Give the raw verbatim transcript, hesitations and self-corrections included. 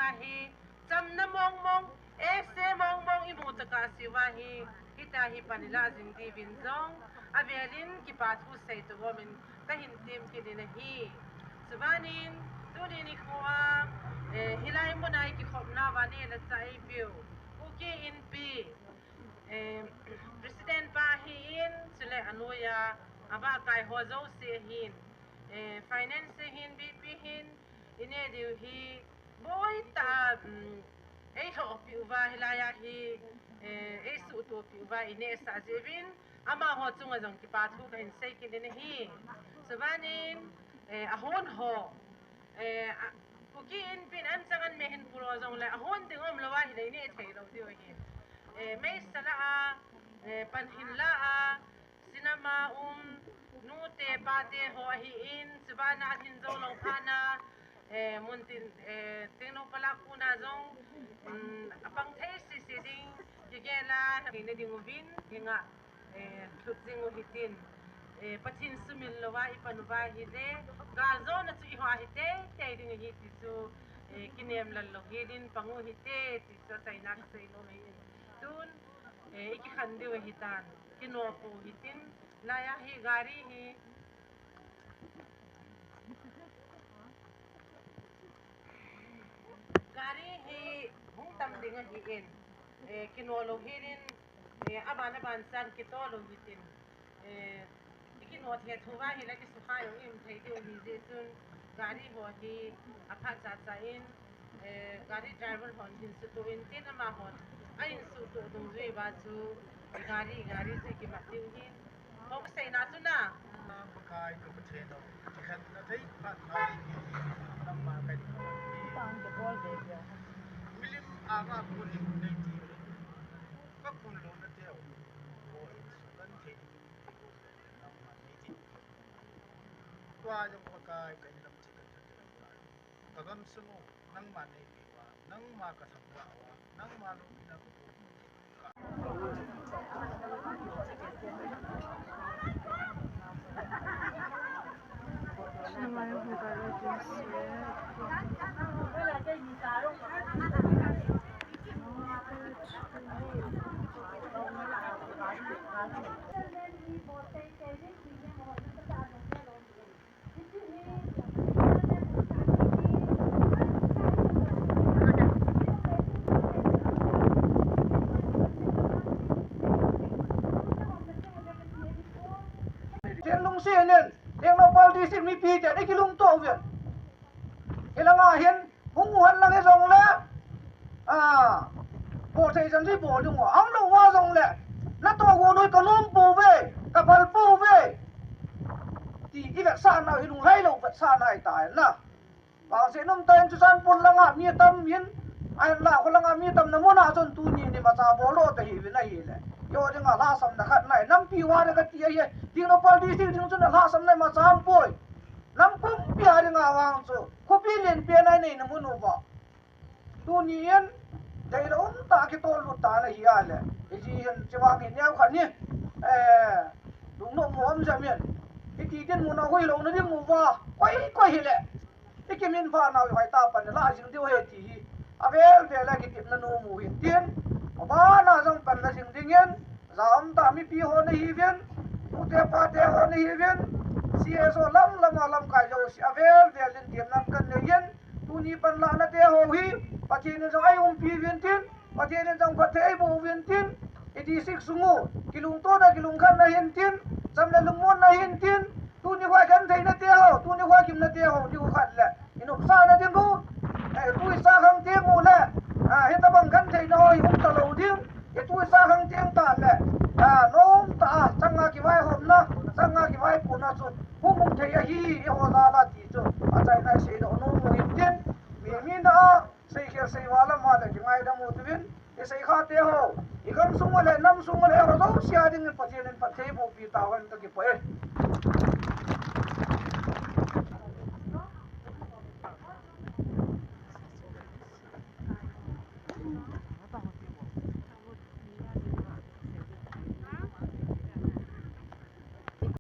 Hi chamna mong mong, ese mong mong imu taka siuva hi, hitia hi pan ilah jing diuvin jong avelin kipa thu seito umin kahin tem kit in ahi. Chubanin tuni nikhoa, eh, hilai muna ikikhopna uva neh le chah eipeu Kuki Inpi, eh, President pa ahin, chule anoiya, abahkai ho jouse ahin, eh, Finance ahin, V P ahin, ineh diu hi boitah a, um, eilhohpeh uva, hilaiya hi, eh, eisuhtohpeh uva inehsah jeh uvin, amaho chunga jong kipa thu kahin sei kit in ahi. Chubanin, eh, ahon ho, eh, a, Kuki Inpin anchang anme hin pulo jongle, ahon ding umlouva ahile ineh theilou diu ahi. Eh, meisela a, eh, panhin la a, cinema um, nute pate ho ahin, chubana alhin jou lou phatna, eh, muntin, eh, Tengnoupal a kona jong, um, apang thei sese ding, kigel a, theina diuvin, hinga, eh, lhut jing u hitin, eh, Pathen sumil louva ipan uva ahile, galjona chu iho ahi teitei ding ahi ti chu, eh, kinem lal lou helin pang u hite, ti chu achaina kasei nom ahin. Tun, eh, ikikhen diu ahitan. Kino pou hitin, laiya hi gari hi, gari hi hung tam ding ahin, eh, kino lou helin, eh, aban aban chan kito lou hitin, eh, ikino thei thouva ahile kisukha jong i um thei diu ahi jeh chun gari ho hi aphat chacha in, eh, gari driver hon hin suhtoh intin amahon ahin suhtoh dungjui uva chu gari, gari chu ikimat diu ahin. Hung seina chu na. Pakai ka Pathen o, kikhenna thei phat ngai nangma ka ding. Milim anga kun in nei ti. Ka kun louna teu. Ko in sukan thei. Nangma nei ti. Tua jong Pakai ka in lam ti ka thei. Ka gamsung u, nangma nei peh uva, nangma ka thangvah uva, nangma lungpina ka pum. Thenglung se nen, Tengnoupal district mipi ten ikilungto uvin. Hilanga hin, hung uhen lang hijongle, ah, bol thei chan chu bol ding u, ahung lou uva jongle, natoh gon u kanom pouve, kaphal pouve. Ti ivetsahna hi lunglhai lou vetsahna ahitai na. Vangset um tah in Churachandpur langa mi atam in, ahinla kho langa mi atamna muna chun tuni imacha bol lou ta hiuvin ahile. Eiho dinga lhahsamna khat ahi, nampi uva le kati ahi, Tengnoupal district ding chun lhahsamna imacha aumpoi. Nam pumpi a dinga vang chu, khopi lenpen a ineina mun uva. Tuni in, deilou umtah a kitol lut tan ahi a le. Hiti hin, chivang hin neo khat ni, eh, lungnom mo um jep in. Hiti dinmun a hoilouna ding uva, koi, koi hile. Ikiminphah nau hi hoitah pan la jing diu ahi ti hi. Avel vel a kitepna nom u hintin. Abana jong pan la jing dingin. Jam tah mipi ho nahiuvin, nute pate ho nahiuvin, C S O lam lam a lamkai jouse avel vel in temna kanei in, tuni pan lahna te ho hi, Pathen in jong eiumpi uvin tin, Pathen in jong phatthei eiboh uvin tin, i district sung u, kilungtona kilungkhatna hintin, cham le lungmonna hintin, tuni kho gentheina te ho, tuni kho gimna te ho, nikho khat le. I nopsahna ding u, eh, tui sa khang teng u le, ah, hitabang gentheina ho hi um talou ding, i tui sa khang teng tah le, ah, nomtah a, changa kivaihomna, changa kivaipohna chu, hung um thei ahi, eiho jal a ti chu, achaina i seidoh nom u hintin, mi, mi na a, seikhel seival lam a le kingaidam u tivin, i seikha te ho, i gamsung a le, namsung a le, eiho jouse a dingin Pathen in phatthei eibohpi tauhen kakipah e.